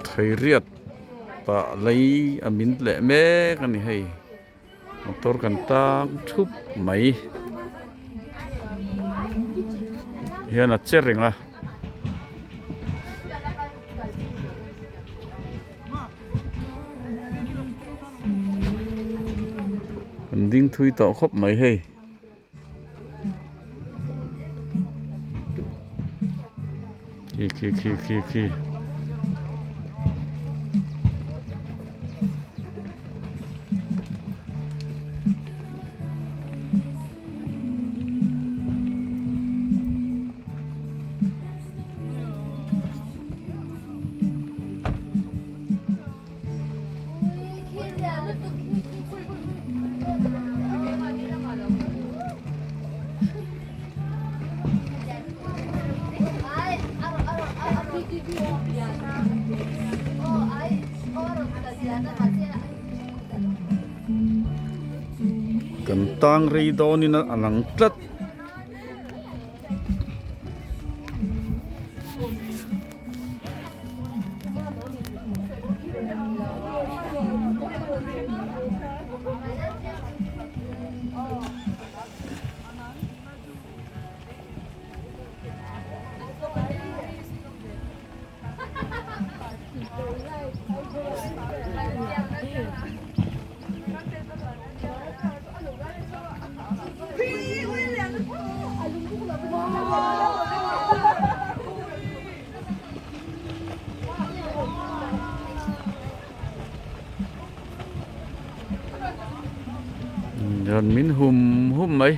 Theiriat pah lei a min leh mek a ni hei motor kan tang thup mai hian a che reng a. Kan ding thui tawh khawp mai hei. Khi khi khi khi khi. Kan tang rei dawnin a lang tlat. Rawn min hum hum mai.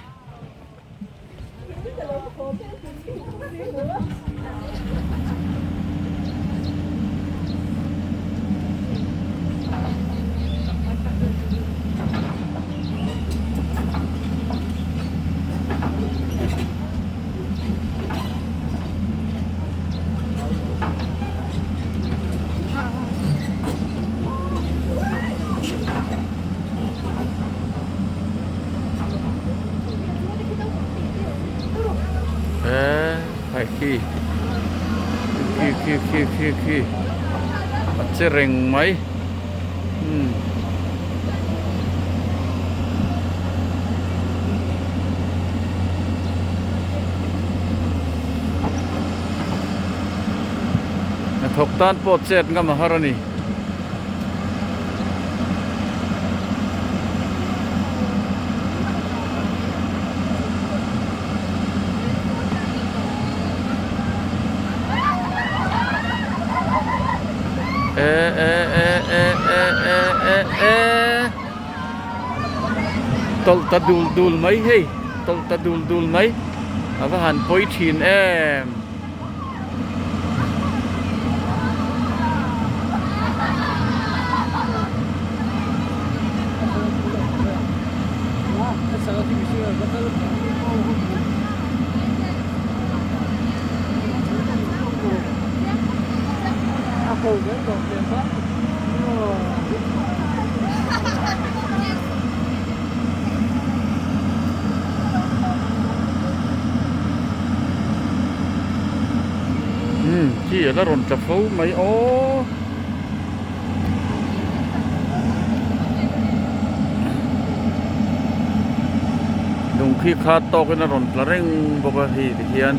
Eee hai khi khi khi khi khi khi a che reng mai umm. Hnathawk tan pawh chet ngam a har a ni. E e e e e e e e tawlh ta dul dul mai hei tawlh ta dul dul mai a va han pawi thin em. Umm khi a la rawn tla fo mai aw. Lung khi kha tawkin a rawn tla reng bawk a hei tikhian.